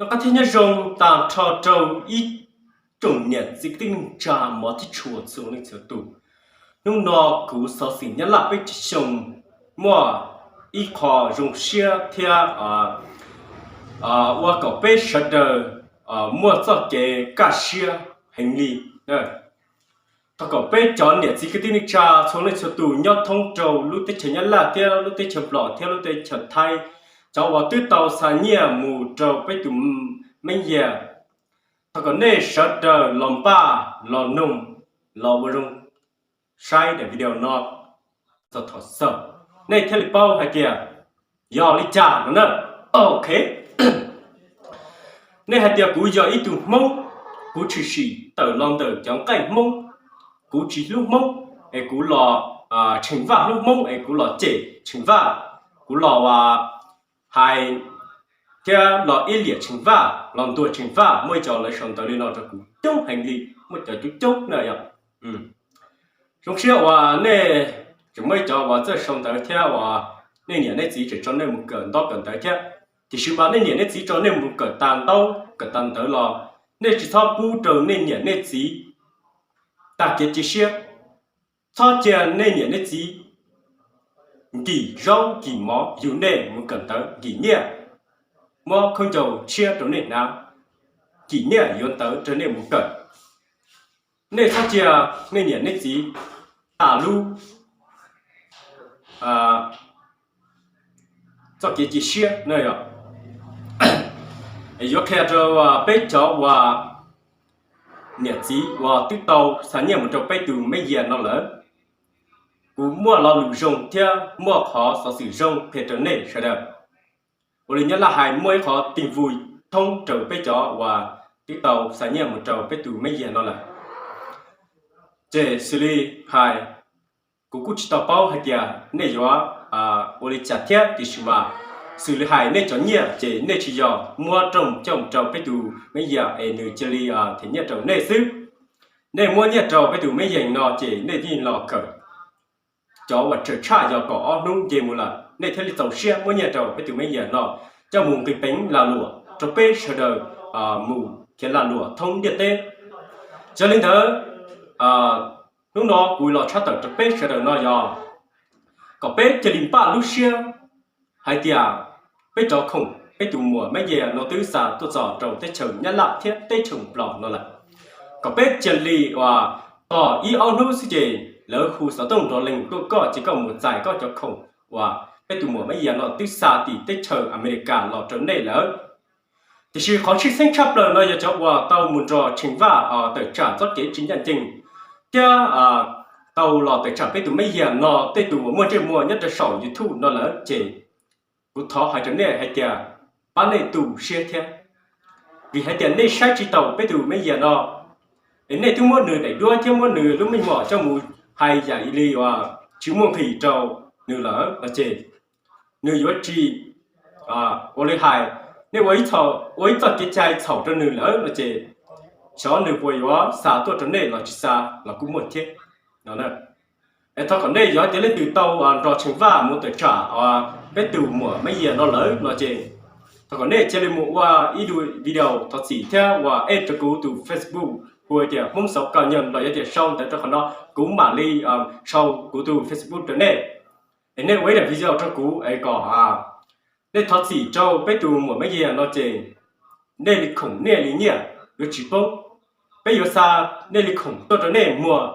Noj qab thiab nyob zoo tag nrho rau ib tsoom niam txiv kwv tij neej tsa mov thiab tshua txhua leej txhua tus. Hnub no kuv xov xwm Nyab Laj peb caug xyoo muaj ib qho zoo siab thiab ua kom peb sawv daws muaj txoj kev kaj siab heev li. Thov kom peb cov niam txiv kwv tij neej tsa txhua leej txhua tus nyob thoob rau lub teb chaws Nyab Laj thiab lub teb chaws Nplog thiab lub teb chaws Thaib, cov uas twb tau xa nyiaj mus rau peb tus Meb Yias, thov kom nej sawv daws los npaj, los noog, los ua zoo saib daim video no txog thaum xaus, nej thiaj li paub hais tias yog li cas no na. Ok, nej hais tias kuv yog ib tug Hmoob, kuv tshwm sim tawm los ntawm cov nqaij Hmoob, kuv tsis hlub Hmoob, es kuv los Tsheej Vaj hlub Hmoob, es kuv los cem Tsheej Vaj, kuv los hais thiab los ib liam Tsheej Vaj, los ntuas Tsheej Vaj. Muaj ib co lawv sau ntawv li no rau kuv coob heev li, muaj cov coob coob na yom. Zoo siab uas nej tseem muaj ib co uas txawj sau ntawv thiab uas nej niam nej txiv tseem tso nej mus kawm ntaub kawm ntawv thiab. Tiam sis mas nej niam nej txiv tso nej mus kawm tag ntaub kawm tag ntawv los nej tsis txhob pub rau nej niam nej txiv tag kev cia siab. Txhob cia nej niam nej txiv nkim zaub nkim mov yug nej mus kawm ntawv, nkim nyiaj, muab khaub ncaws tshiab rau nej hnav, nkim nyiaj yuav ntawv rau nej mus kawm. Nej txhob cia nej niam nej txiv tas lub txoj kev cia siab na yom. Yuav qhia rau peb cov uas niam txiv uas twb tau xa nyiaj mus rau peb tus Meb Yias no lawm, kuv muaj lo lus zoo thiab muaj qhov xov xwm zoo qhia rau nej sawv daws. Ua li Nyab Laj hais, muaj ib qhov tig vus thoob rau peb cov uas twb tau xa nyiaj mus rau peb tus Meb Yias no lawm. Ces xws li hais, kuv kuj tsis tau paub hais tias nej yuav ua li cas thiab, tiam sis mas xws li hais nej cov nyiaj ces nej tsis yog muab rooj coj mus rau peb tus Meb Yias es nws cia li them nyiaj rau nej xwb. Nej muab nyiaj rau peb tus Meb Yias no ces nej thiaj los kawm. Cov uas tsawg tshaj yog kaum ob hnub nce mus lawm nej thiaj li txaus siab muab nyiaj rau peb tus Meb Yias no coj mus nqis peev lag luam rau peb sawv daws mus khiav lag luam thoob ntiaj teb. Yog li ntawd, hnub no kuv los tshaj tawm rau peb sawv daws no yog kom peb cia li npaj lub siab hais tias peb cov khoom peb tus muam Meb Yias no twb xa tuaj txog rau teb chaws Nyab Laj thiab teb chaws Nplog no lawm. Kom peb cia li uas tos ib ob hnub xwb ces lawv hu xov tooj nrov lees tuaj koj ces koj mus txais koj cov khoom uas peb tus muam Meb Yias no twb xa tim teb chaws Amelikas los rau nej lawm. Tiam sis qhov tshwj xeeb tshaj plaws no yog cov uas tau mus nrog Tsheej Vaj tawm tsam txoj kev tsis ncaj ncees thiab tau los tawm tsam peb tus Meb Yias no tej tus uas muaj ntsej muag nyob rau saum YouTube no lawm ces kuv thov hais rau nej hais tias pab nej tu siab thiab, vim hais tias nej saib tsis taus peb tus Meb Yias no es nej twb muab nws daim duab thiab muab nws lub meej mom coj mus hais yam li uas tsis muaj nqis rau nws lawm no ces nws yuav tsis ua li hais, nej ua ib txoj kev cai txhaum rau nws lawm no ces xyov nws puas yuav xa tuaj rau nej los tsis xa los kuj muaj thiab no. Es thov kom nej yog tias leej twg tau nrog Tsheej Vaj mus tawm tsam peb tus muam Meb Yias no lawm no ces thov kom nej cia li mus ua ib video thov txim thiab uas add rau kuv tus Facebook hu tias Hmoob Xauv Koj Nyoog los yog tias sau ntawv rau qhov no, kuv mam li sau kuv tus Facebook rau nej. Es nej ua ib daim video rau kuv es kom nej thov txim rau peb tus muam Meb Yias no ces nej li khoom nej li nyiaj yuav tsis poob. Peb yuav xa nej li khoom tuaj rau nej muag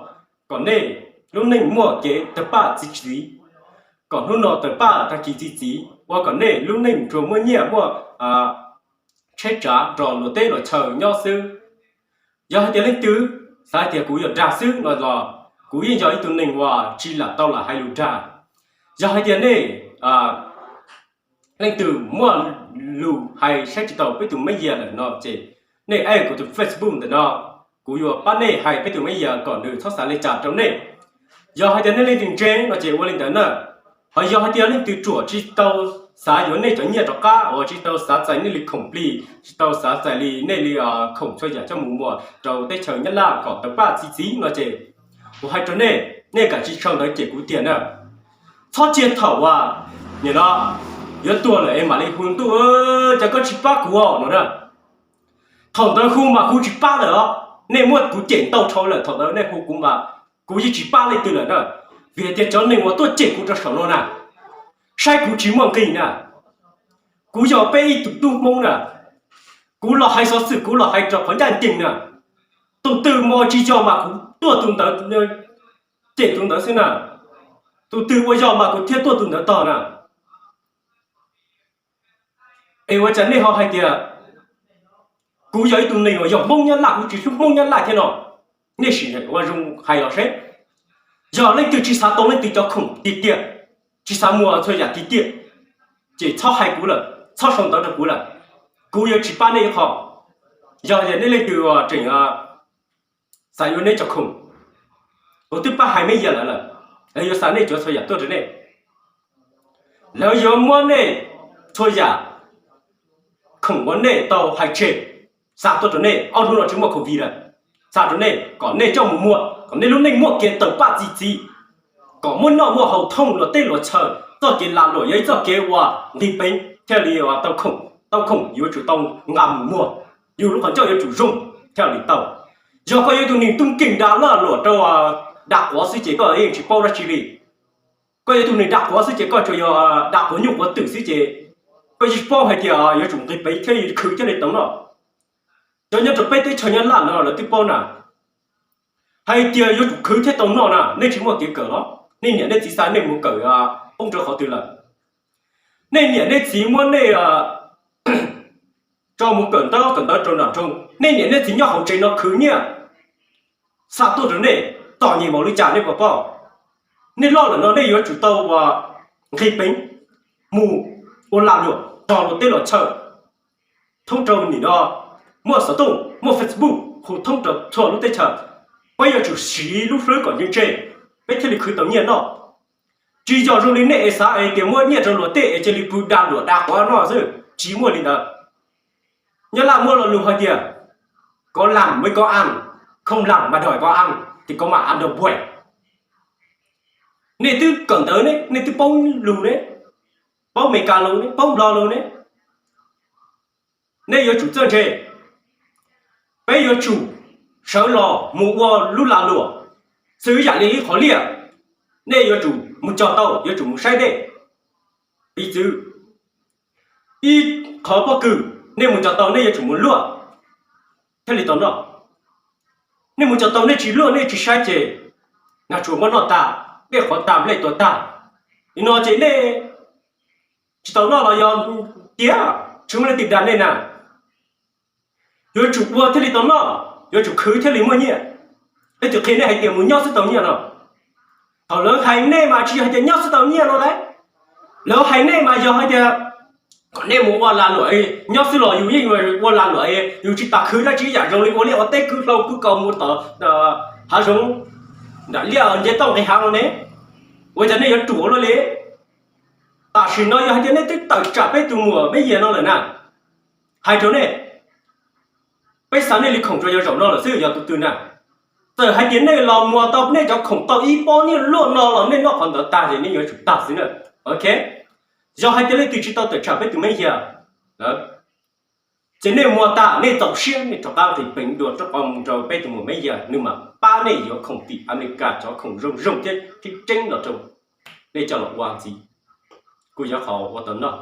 kom nej lub neej muaj kev tawg paj txi txiv, kom hnub no tawg paj tag kis txi txiv, ua kom nej lub neej tsuas muaj nyiaj muaj tsheb tsav nrog luag teb luag chaw nyob xwb. Yog hais tias leej twg xav hais tias kuv yog dag xwb no los kuv yeej yog ib tug neeg uas tsis lam tau lam hais lus dag. Yog hais tias nej leej twg muaj lus hais saib tsis taus peb tus Meb Yias lawm no ces nej add kuv tus Facebook ntawm no, kuv yuav pab nej hais peb tus Meb Yias kom nws txhob xav li cas rau nej. Yog hais tias nej leej twg ntseeg no ces ua li ntawd na. Ho yog hais tias leej twg ruam tsis tau xav yuav nej cov nyiaj rov qab uas tsis tau xav txais nej li khoom plig, tsis tau xav txais li nej li khoom txhua yam coj mus muag rau teb chaws Nyab Laj kom tawg paj txi txiv no ces kuv hais rau nej, nej kav tsij sau ntawv cem kuv tiag na. Txhob cia thaum uas nim no yuav tuag lawm es mam li hu ntuj, cas koj tsis pab kuv no na. Thaum ntawd hu mas kuv tsis pab lawm os, nej muab kuv cem ntau dhau lawm, thaum ntawd nej hu kuv mas kuv yeej tsis pab leej twg lawm na, vim hais tias cov neeg uas tuaj cem kuv rau saum no na, saib kuv tsis muaj nqis na. Kuv yog peb ib tug tub Hmoob na, kuv los hais xov xwm kuv los hais rau qhov ncaj ncees na. Tus twg mas tsis yog mas kuv tuaj tus ntawd, cem tus ntawd xwb na. Tus twg ua yog mas kuv thiaj tuaj tus ntawd tog na. Es ua cas nej ho hais tias kuv yog ib tug neeg uas yog Hmoob Nyab Laj, kuv tsis hlub Hmoob Nyab Laj thiab no? Nej sim ua zoo hais los seb. Yog leej twg tsis xav tau leej twg cov khoom tiag tiag, tsis xav muag txhua yam tiag tiag, ces txhob hais kuv lawm, txhob sau ntawv rau kuv lawm. Kuv yuav tsis pab nej ib qho. Yog nej leej twg tseem xav yuav nej cov khoom, kuv twb pab hais me yam lawm lawm, lawv yuav xa nej cov txhua yam tuaj rau nej. Lawv yuav muab nej txhua yam khoom uas nej tau hais tseg xa tuaj rau nej. Ob hnub no tsis muaj covid lawm, xa rau nej kom nej coj mus muag, kom nej lub neej muaj kev tawm paj txi txiv, kom muaj noj muaj haus thooj luag teb luag chaw. Txoj kev lag luam yog ib txoj kev uas nqis peev, thiaj li tau khoom, tau khoom yuav tsum tau nqa mus muag, yus lub qhov ncauj yuav tsum zoo thiaj li tau. Yog koj yog tus neeg tub nkeeg dag lag luam rau dag quav xwb ces koj yeej tsis paub dab tsi li. Koj yog tus neeg dag quav xwb ces koj tsuas yog dag quav nyuj quav twm xwb ces koj yeej tsis paub hais tias yuav tsum nqis peev thiab yuav khwv thiaj li tau noj. Cov nyob rau peb teb chaws Nyab Laj no lawv twb paub na, hais tias yuav tsum khwv thiaj tau noj na, nej tsis muaj kev kawm los? Nej niam nej txiv xa nej mus kawm poob rau qhov twg lawm? Nej niam nej txiv muab nej tso mus kawm ntaub kawm ntawv rau nram nroog, nej niam nej txiv nyob hauv tsev no khwv nyiaj xa tuaj rau nej, txom nyem npaum li cas nej puas paub? Nej loj lawm no nej yuav tsum tau ua nqis peev mus ua lag luam rau luag teb luag chaw, thoob rau nim no muaj xov tooj muaj Facebook hu thoob rau txhua lub teb chaws. Peb yuav tsum siv lub hlwb kom ntse ntse, peb thiaj li khwv tau nyiaj noj. Tsis yog zoo li nej es xav es tias muab nyiaj rau luag tej es cia li pw dag luam dag quav noj xwb, tsis muaj li ntawd. Nyab Laj muaj lo lus hais tias có làm mới có ăn, không làm mà đòi có ăn thì có mà ăn đâu buổi. Nej twb kawm ntawv ne, nej twb paub lus ne, paub Meskas lus ne, paub Nplog lus ne, nej yuav tsum txawj ntse. Peb yuav tsum sawv los mus ua lub lag luam, xws yam li ib qhov liaj, nej yuav tsum mus cog tau, yuav tsum mus saib dej. Piv txwv, ib qhov pob kws, nej mus cog tau nej yuav tsum mus luaj thiaj li tau noj. Nej mus cog tau nej tsis luaj nej tsis saib ces nag tsuag muab noj tag, dej qhuav tag, nplej tuag tag. Nim no ces nej tsis tau noj los yog tias tsis muaj leej twg dag nej na. Yuav tsum ua thiaj li tau noj, yuav tsum khwv thiaj li muaj nyiaj. Leej twg qhia nej hais tias mus nyob xwb tau nyiaj no? Thaum lawv hais nej mas tsis yog hais tias nyob xwb tau nyiaj no lauj. Lawv hais nej mas yog hais tias kom nej mus ua lag luam, nyob xwb los yus yeej ua lag luam, yus tsis tas khwv dab tsi ib yam, zoo li ua liaj ua teb kwv hlau kwv kaus mus tom hav zoov nram liaj nce toj nqis hav no ne. Ua cas nej yuav ruam luaj li? Tam sim no yog hais tias nej twb tawm tsam peb tus muam Meb Yias no lawm na, hais rau nej, peb xa nej li khoom rau yog zaum no lawm xwb yog tus twg na. Txawm hais tias nej los muag tau nej cov khoom tau ib pob nyiaj luaj no los nej noj qhov ntawd tag ces nej yuav tsum tag xwb na. Ok, yog hais tias leej twg tsis tau tawm tsam peb tus Meb Yias lawm, ces nej muag tag nej txaus siab nej rov qab nqis peev dua rov qab mus rau peb tus muam Meb Yias, nws mam pab nej yuav khoom tim Amelikas cov khoom zoo zoo thiab tseeb tseeb los rau nej coj los ua ntxiv, kuj yog qhov ua tau noj.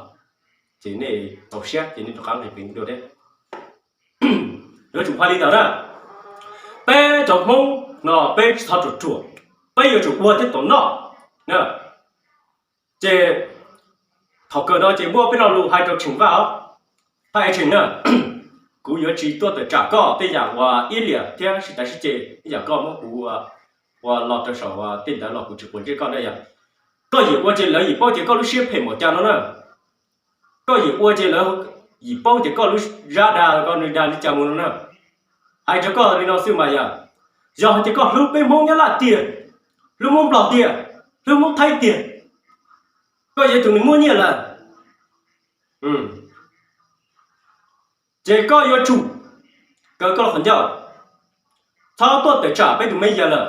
Ces nej txaus siab ces nej rov qab nqis peev dua thiab. Yuav tsum hais li ntawd na, peb cov Hmoob no peb tsis txhob ruam ruam, peb yuav tsum ua thiab tau noj. Ces thaum kawg no ces muaj peb lo lus hais rau Tsheej Vaj os. Thaj Tsheej na, kuv yuav tsis tuaj tawm tsam koj tej yam uas iab liam thiab sib tav sib ceg ib yam koj muab kuv ua los rau saum tej ntawd los kuv tsis quav ntsej koj na yom. Koj yim ua ces lawv yim paub tias koj lub siab phem npaum cas no na. Koj yim ua ces lawv yim paub tias koj lub zab dag koj nws dag li cas mus no na. Hais rau koj li no xwb mas yog, yog hais tias koj hlub peb Hmoob Nyab Laj tiag, hlub Hmoob Nplog tiag, hlub Hmoob Thaib tiag, koj yog tus nws muaj nyiaj lawm, ces koj yuav tsum kaw koj qhov ncauj, txhob tuaj tawm tsam peb tus Meb Yias lawm.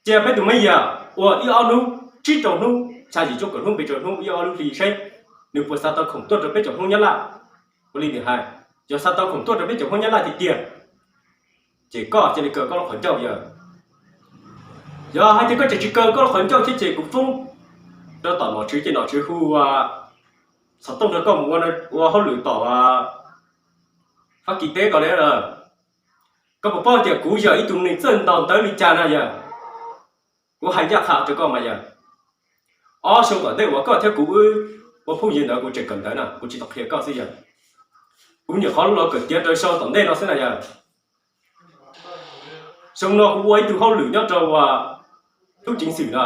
Cia peb tus Meb Yias ua ib ob hnub, tsib rau hnub, xya yim cuaj kaum hnub, pes rau hnub, ib ob lub hli seb nws puas xa tau khoom tuaj rau peb cov Hmoob Nyab Laj. Ua li nws hais, Yog xa tau khoom tuaj rau peb cov Hmoob Nyab Laj tiag tiag, ces koj cia li kaw koj lub qhov ncauj yawg. Yog hais tias koj tseem tsis kaw koj lub qhov ncauj thiab ces kuv foob rau tom nom tswv ces nom tswv hu xov tooj rau koj mus ua hauj lwm tom Fab Kis teb ko li. Koj puas paub tias kuv yog ib tug neeg txawj ntaus ntawv li cas na yawg? Kuv hais ncaj qha rau koj mas yawg, ob xyoo tom ntej uas koj thiab kuv wb ua phooj ywg ntawd kuv tseem kawm ntawv na, kuv tsis tau qhia koj xwb yawg. Kuv nyuam qhuav los kawm tiav rau xyoo tom ntej no xwb na yawg. Xyoo no kuv ua ib tug hauj lwm nyob rau tub ceev xwm na.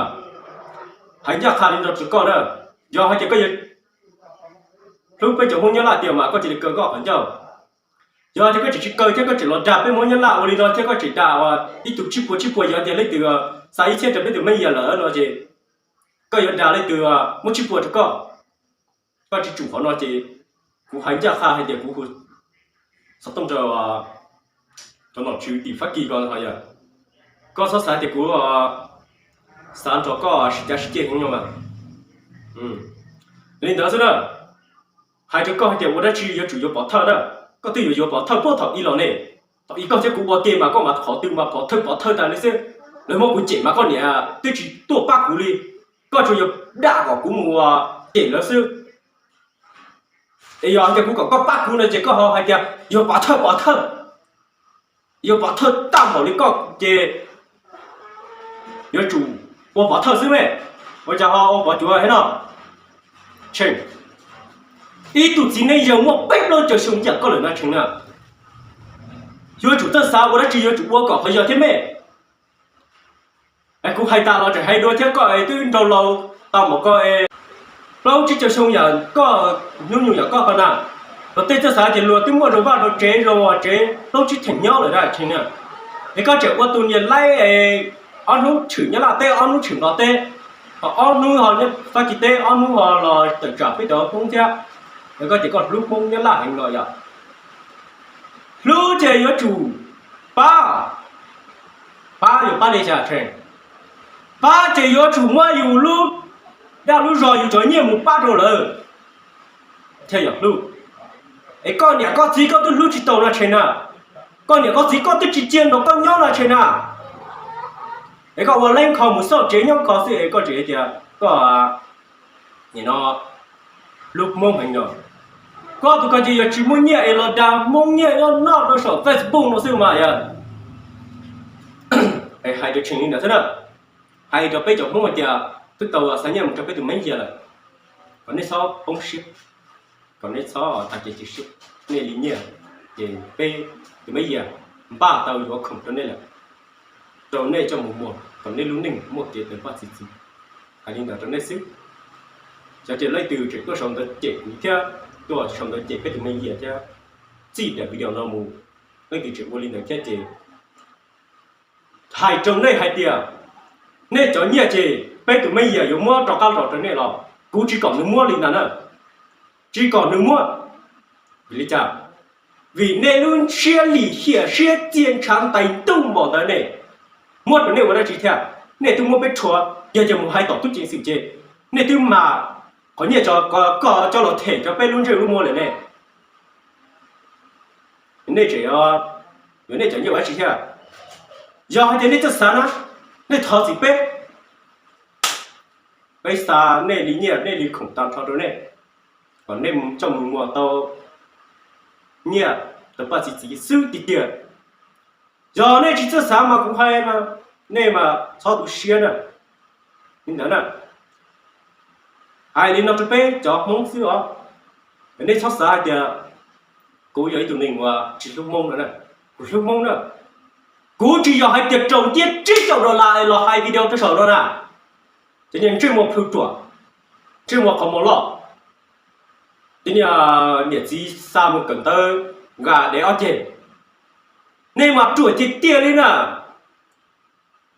Hais ncaj qha li no rau koj na, yog hais tias koj yuav hlub peb cov Hmoob Nyab Laj tiag mas koj cia li kaw koj qhov ncauj. Yog tias koj tseem tsis kaw thiab koj tseem los dag peb Hmoob Nyab Laj ua li no thiab koj tseem dag ib tug tsib puas tsib puas, yog tias leej twg xa ib txhiab rau peb tus Meej Yias lawm no ces koj yuav dag leej twg muab tsib puas rau koj. Koj tsis tsum qhov no ces kuv hais ncaj qha hais tias kuv hu xov tooj rau cov nom tswv tim Fab Kis ko yog, koj txhob xav tias kuv xav nrog koj sib cav sib ceg heev no mas. Li ntawd xwb na, hais rau koj hais tias ua dab tsi yuav tsum yuav pov thawj na. Koj twb yuav yuav pov thawj puag thaum ub los ne. Thaum ub koj thiab kuv ua ke mas koj mas qhov twg mas pov thawj pov thawj tas li xwb. Lawv muab kuv cem mas koj niam twb tsis tuaj pab kuv li, koj tsuas yog dag kom kuv mus cem lawv xwb. Es yog hais tias kuv kom koj pab kuv no ces koj ho hais tias yuav pov thawj pov thawj, yuav pov thawj tag npaum li koj ces yuav tsum ua pov thawj xwb me. Ua cas ho ua pov cuav thiab no? Tsheej, ib tug txiv neej yawg muaj peb plaub caug xyoo yam koj lawm na Tsheej na, yuav tsum txawj xav ua dab tsi yuav tsum ua kom qhov yog thiab me. Es kuv hais tas los tseem hais dua thiab, koj es twb nraug laus tau npaum koj es plaub tsib caug xyoo yam koj, hnub nyoog yam koj ko na, los tej txawj xav tias luag twb muaj zoo vaj zoo tsev zoo tsev plaub tsib theem nyob lawm na Tsheej na. Es koj tseem ua tus niam laib es ob hnub tshwm Nyab Laj teb ob hnub tshwm Nplog teb, ho ob hnub ho Fab Kis teb ob hnub ho los tawm tsam peb cov Hmoob thiab. Es koj tias koj hlub Hmoob Nyab Laj heev no yog hlub ces yuav tsum pab, pab yuav pab li cas Tsheej? Pab ces yuav tsum muab yus lub dag lub zog yus cov nyiaj mus pab rau lawv thiaj yog hlub. Es koj niam koj txiv koj twb hlub tsis tau no Tsheej na, koj niam koj txiv koj twb tsis cia nrog koj nyob no Tsheej na. Es koj ua leej kho mus xauj tsev nyob kho xwb es koj tseem tias koj nim no hlub Hmoob heev no. Koj tus ko ces yog tsis muaj nyiaj es los dag Hmoob nyiaj nyob noj rau saum Facebook no xwb mas yog. Es hais rau Tsheej li ntawd xwb na, hais rau peb cov Hmoob hais tias twb tau xa nyiaj mus rau peb tus Meej Yias lawm, kom nej txhob poob siab, kom nej txhob tag kev cia siab. Nej li nyiaj ces peb tus Meej Yias npaj tau yuav khoom rau nej lawm, rau nej coj mus muag kom nej lub neej muaj kev tawg paj txi txiv. Hais li ntawd rau nej xwb. Xyov tias leej twg tseem tuaj sau ntawv cem kuv thiab, tuaj sau ntawv cem peb tus Meej Yias thiab, txij daim video no mus leej twg tseem ua li ntawd thiab ces hais rau nej hais tias nej cov nyiaj ces peb tus Meej Yias yuav muab rov qab los rau nej los kuv tsis kom nws muab li ntawd na, tsis kom nws muab. Vim li cas? Vim nej lub siab lim hiam siab txia ntshav ntais ntuj npaum ntawd ne, muab rau nej ua dab tsi thiab? Nej twb muab peb rhuav, yog ces mus hais tom tub ceev xwm ces nej twb mam qhov nyiaj tso, koj coj los them rau peb lub ntsej lub muag lawm ne. Nej tseem yuav nej cov nyiaj ua dab tsi thiab? Yog hais tias nej txawj xav na, nej thov txim peb, peb xa nej li nyiaj nej li khoom tag nrho rau nej, kom nej coj mus muag tau nyiaj tawg paj txi txiv xwb tiag tiag. Yog nej tsis txawj xav mas kuv hais mas nej mas txhob tu siab na. Li ntawd na, hais li no rau peb cov Hmoob xwb os. Nej txhob xav hais tias kuv yog ib tug neeg uas tsis hlub Hmoob no na. Kuv hlub Hmoob na. Kuv tsis yog hais tias raus ntiab tsib caug dollar es los hais video rau saum no na. Cov niag ntsej muag plhu ruam, ntsej muag qhov muag loj, cov niag niam txiv xa mus kawm ntawv nqa dev ob ceg, nej mas ruam tiag tiag li na.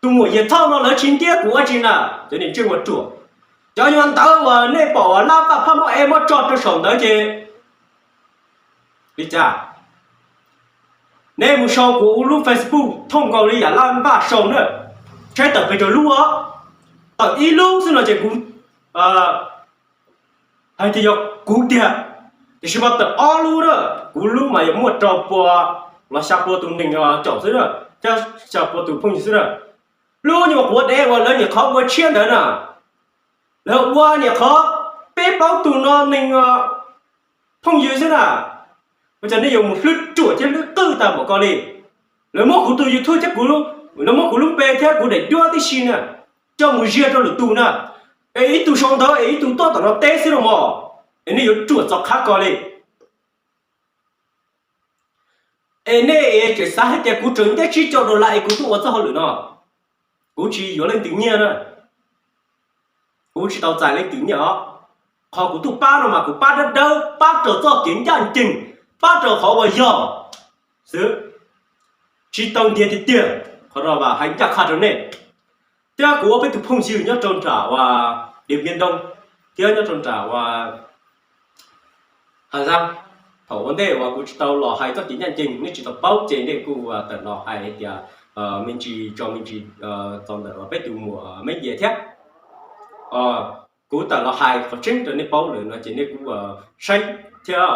Tus muam Yias Thoj no lawv tsis ntiab kuv dab tsi na, cov niag ntsej muag ruam. Cov nyuag ntawv uas nej pom uas Laj Vaj Phaj Mob Ev muab tso rau saum ntawd ces li cas? Nej mus sau kuv lub Facebook thooj nkaus li yam Laj Vaj sau na, saib tawm pes tsawg lub os. Tawm ib lub xwb no ces kuv hais tias yog kuv tiag. Tiam sis mas tawm ob lub na, kuv lub mas yuav muaj rau pua los xya pua tus neeg caum xwb na, thiab xya pua tus phooj ywg xwb na. Lub nyuag quav dev uas lawv niam qhov ua tshiab ntawd na, lawv ua niam qhov peb plaub tus no neeg phooj ywg xwb na. Ua cas nej yuav mus hlwb ruam thiab hlwb qwj tag npaum ko li? Lawv muab kuv tus YouTube thiab kuv, lawv muab kuv lub npe thiab kuv daim duab tib si na, coj mus ziaj rau lwm tus na, es ib tug sau ntawv es ib tug tuaj tom no teb xwb los mas, es nej yuav ruam txaus qhab ko li. Es nej tseem xav hais tias kuv tseem ntiab tsib caug dollar es kuv tuaj ua txoj hauj lwm no, kuv tsis yuav leej twg nyiaj na, kuv tsis tau txais leej twg nyiaj os. Qhov kuv tuaj pab no mas kuv pab dawb dawb, pab raws txoj kev ncaj ncees, pab raws qhov uas yog xwb, tsis tau ntiav tiag tiag. Qhov no mas hais ncaj qha rau nej. Thiab kuv ua peb tus phooj ywg nyob rau nram uas Điện Biên Đông thiab nyob rau nram uas Hà Giang. Thaum ua ntej uas kuv tsis tau los hais txoj kev ncaj ncees, nej tsis tau paub ces nej kuj tawm los hais tias me ntsis tso me ntsis txog ntawm peb tus muam Meb Yias thiab. Kuv tawm los hais qhov tseeb rau nej paub lawm no ces nej kuj saib thiab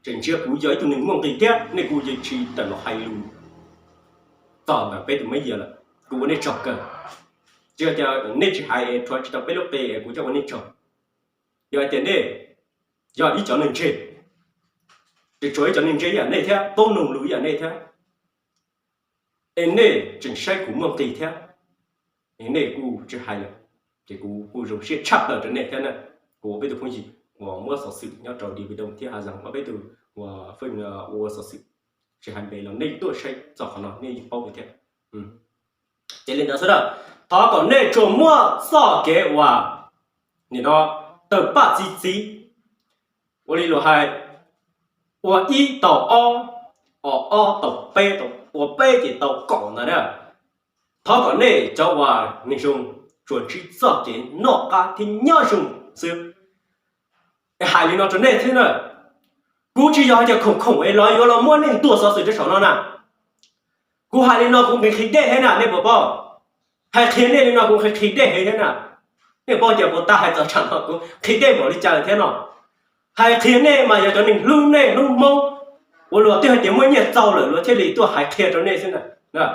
tseem ntsia kuv yog ib tug neeg muaj nqis thiab nej kuj yeej tsis tawm los hais lus txog ntawm peb tus Meb Yias lawm. Kuv ua nej tsaug kawg. Tsis yog tias nej tsis hais es rhuav tsis tau peb lub qe es kuv coj ua nej tsaug. Yog hais tias nej yog ib cov neeg ntse, tseem tshuav ib cov neeg ntse ib yam nej thiab, paub noog lus ib yam nej thiab, es nej tseem saib kuv muaj nqis thiab, es nej kuj tsis hais lawm, ces kuv kuj zoo siab tshaj plaws rau nej thiab na. Kuv ua peb tus phooj ywg uas muab xov xwm nyob rau Điện Biên Đông thiab Hà Giang, ua peb tus uas ua xov xwm, tsis hais npe los nej tuaj saib txog qhov no nej yeej paub thiab. Ces li ntawd xwb na, thov kom nej tsuas muaj txoj kev uas nim no tawm paj txi txiv, ua li luag hais, ua ib tau ob, ua ob tau peb, ua peb ces tau kaum ntawd na. Thov kom nej cov uas neeg zoo tsuas ntsib txoj kev noj qab thiab nyob zoo xwb. Es hais li no rau nej thiab na, kuv tsis yog hais tias khoom khoom es los yuav los muab nej ntuas xov xwm rau saum no na. Kuv hais li no kuv nqhis nqhis dej thiab na, nej puas paub? Hais qhia nej li no kuv nqhis nqhis dej heev thiab na. Nej paub tias puas tag hais txog tsam no kuv nqhis dej npaum li cas lawm thiab no. Hais qhia nej mas yog cov neeg hlub nej hlub Hmoob, ua luag twb hais tias muaj nyiaj txaus lawm luag thiaj li tuaj hais qhia rau nej xwb na.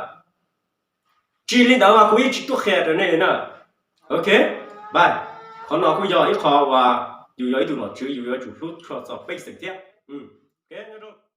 Tsis li ntawd mas kuv yeej tsis tuaj qhia rau nej li na. Ok, bye. Qhov no kuj yog ib qho uas yus yog ib tug nom tswv yus yuav tsum hlub tshua txog pej xeem thiab.